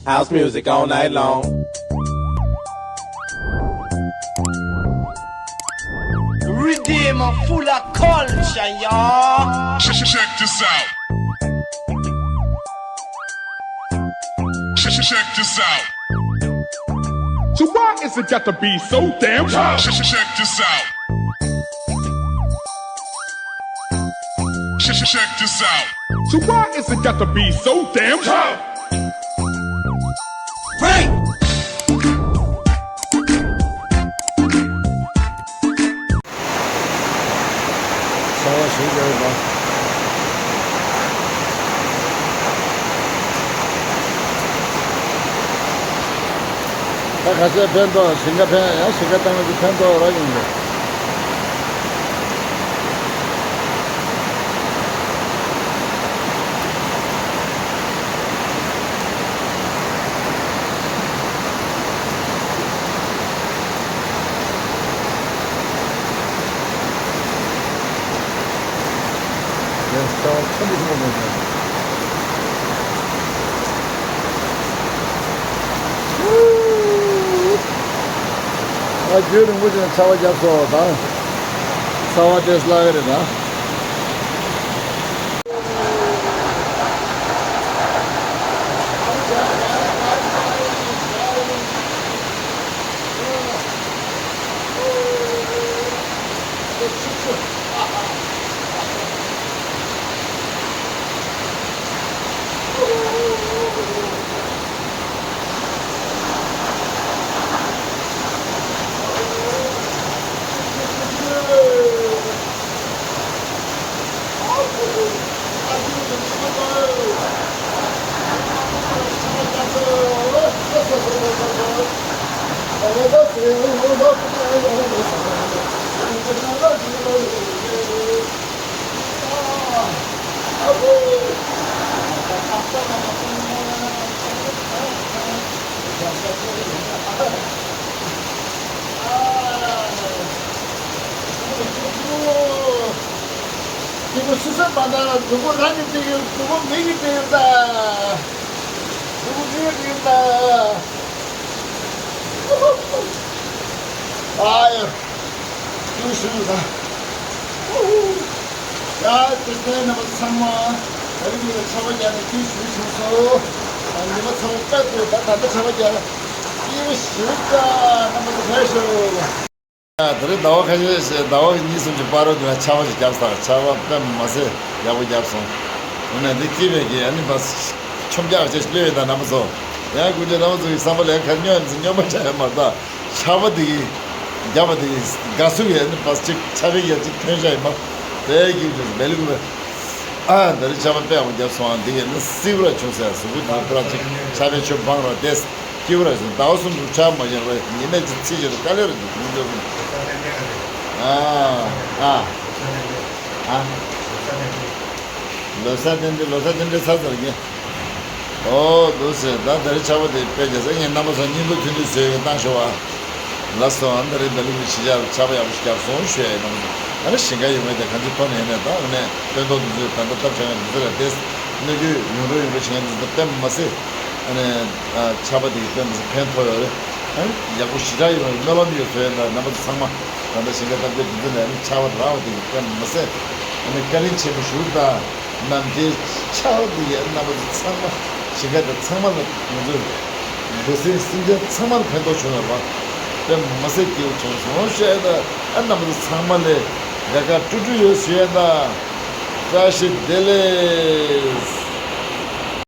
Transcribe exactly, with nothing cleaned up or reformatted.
House music all night long. Redeem full of culture, y'all. Check this out. Check, check, check this out. So why is it got to be so damn tough? Check, check, check this out. Check, check, check this out. So why is it got to be so damn tough? Break! ཚ་བ་ཞིག་རེད་པ། ད་ག་ཚད་ཕན་ཐོགས། ཞིང་ཁ་ཕན། ཡང་ཞིང་ཁ་བཏང་ན་དེ་ཕན་ཐོགས་རང་ཡིན་པས། ཡང་ཚ་བ་ཆེན་པོ་ཞིག་མ་འོང་ན། ཨ། རྒྱུན་རིང་པོ་ཅིག་ཚ་བ་བརྒྱབ་སོང་ད། ཚ་བ་དེ་སླ་གི་རེད་ད། སྐྱིད་པོ་སུ་སུ་མ་གཏོགས་སྡུག་པོ་རང་གིས་སྤྲད་ཀྱི་ཡོད། སྡུག་པོ་མི་གིས་སྤྲད་ཀྱི་ཡོད་ད། སྡུག་པོ་མི་གིས་སྤྲད་ཀྱི་ཡོད་ད། ཨ་ཡ། ཀུ་ཤུ་ཡོད་ད། ཡ། དེ་ཚོའི་རྣམ་པ་ཚང་མ་ད་རིང་གི་ཆར་པ་བརྒྱབ་ནས་སྐྱིད་ཤུགས་བྱུང་སོང་། ཉི་མ་ཚང་མ་དཔེ་བཀྲ་ཤིས། ད་ད་ལྟ་ཆར་པ་བརྒྱབ། སྐྱིད་པོ་ཞིག་ད། རྣམ་པ་ཚོ་ཕེབས་ཤོག་ད་རེས་ཟླ་བ་ཁ་ཤས་ཤིག་ཟླ་བ་གཉིས་གསུམ་གྱི་བར་དུ་ང་ཆར་པ་ཞིག་བརྒྱབ་སོང་། ཆར་པ་དཔེ་མ་སྲིད་ཡག་པོ་བརྒྱབ་སོང་། འོ་ན་འདི་སྐྱིད་པའི་གི་ཨ་ནི་བ་ཆོམ་རྒྱག་ཅེས་གློད་ཡོད་ད་རྣམ་པ་ཚོ། ཡང་ཀུན་ཀྱང་རྣམ་པ་ཚོ་གི་བསམ་པ་ལ་ཁ་སྨྱོ་ཡིན་ཟེར་སྨྱོན་པ་བྱ་ཡ་མ་རེད་ད། ཆར་པ་འདི་གི་བརྒྱབ་པ་འདི་གི་དགའ་བསུ་ཡི་ཨ་ནི་བ་ཅིག་ཆར་པའི་ཡ་ཅིག་ཐོན་བཞག་ཡིན་པ། དེ་གི་ཅིག་མེ་ལི་ཀུ་བས། ཨ། ད་རེས་ཆར་པ་དཔེ་ཡག་པོ་བརྒྱབ་སོང་། ཨ། འདི་གི་ནི་སིའུ་ར་བྱུང་ཟེར་གཟུགས་པོ་འདི་ལ་ཅིག་ཆར་པའི་ཆུ་སྦང་ར་བསྡད། སྐྱིད་པོ་ར་ཟིན། ཟླ་བ་གསུམ་དུ་ཆར་མ་བཞིན་རེད། ཉི་མས་ཅི་ཚིག་བྱེད་དཀའ་ལས་རེད་འདུག་ཉིན་འདྲ་གསུམ། ཨ། ཨ། ཨ། ལོ་གསར་རྟེན་འབྲེལ། ལོ་གསར་རྟེན་འབྲེལ་ཚར་ཚར་གི། ཨོ་འདུག་ཟེར། ད་ད་རེས་ཆར་པ་དེ་དཔེ་རྒྱ་ས་ངས་རྣམ་པ་ཚོ་སྙིང་ཁུང་ཐུན་ཐུན་བཟོས་ཡོད་བཏང་ཤོག་ཨ། ལགས་སོ། ཨ། ད་རེས་ད་ལུག་གི་ཕྱི་རྒྱལ་ཆར་པ་ཡག་པོ་ཞིག་བརྒྱབ་སོང་ཞུ་ཡ་ཡིན་ནམ། ཨ་ནི་ཞིང་ཁ་ཡོད་མེད་དེ་གང་ཅི་མཐོང་ནས་ཡིན་ནས་ད་འོ་ནས་སྟོན་ཐོག་འདི་ཚོས་ད་ལྟ་སྟབས་བྱ་ཡ་འདི་ཚོ་ལ་བལྟས། གནོད་སྐྱོན་ཡོང་རོགས་ཡོང་རོགས་བྱེད་མཁན་འདི་ཚོ་དཔེ་མ་སྲིད། ཨ་ནི་ཨ་ཆར་པ་འདི་གིས་དཔེ་མ་སྲིད་ཕན་ཐོགས་ཡོད་རེད། ཨ་ནི་ཡག་པོ་ཞེ་དྲག་ཡོད་རེད། སྨོན་ལམ་ཡོད་ཟེར་ཡ་ད་རྣམ་པ་ཚོ་ཚང་མ་ད་ལྟ་ཞིང་ཁ་བཏབ་རྒྱུ་འདི་ཚོ་ལ་ཨ་ནི་ཆར་པ་རག་པ་འདི་གིས་དཔེ་མ་སྲིད། ཨ་ནི་བཀའ་དྲིན་ཆེན་པོ་ཞུ་ད། ནམ་མཁའི་ཆར་པ་འདི་ཡིས་རྣམ་པ་ཚོ་ཚང་མ་ཞིང་ཁ་དང་ཚང་མ་ལ་ང་ཚོས་འབུ་སྲིན་སེམས་ཅན་ཚང་མ་ལ་ཕན་ཐོགས་བྱུང་ཡོད་པ། དཔེ་མ་སྲིད་སྐྱིད་པོ་བྱུང་སོང་ཞུ་ཡ་ད། ཨ་རྣམ་པ་ཚོ་ཚང་མ་ལ་ལས་ཀ་སྤྲོ་སྤྲོ་ཡོད་ཞུ་ཡ་ད། བཀྲ་ཤིས་བདེ་ལེགས།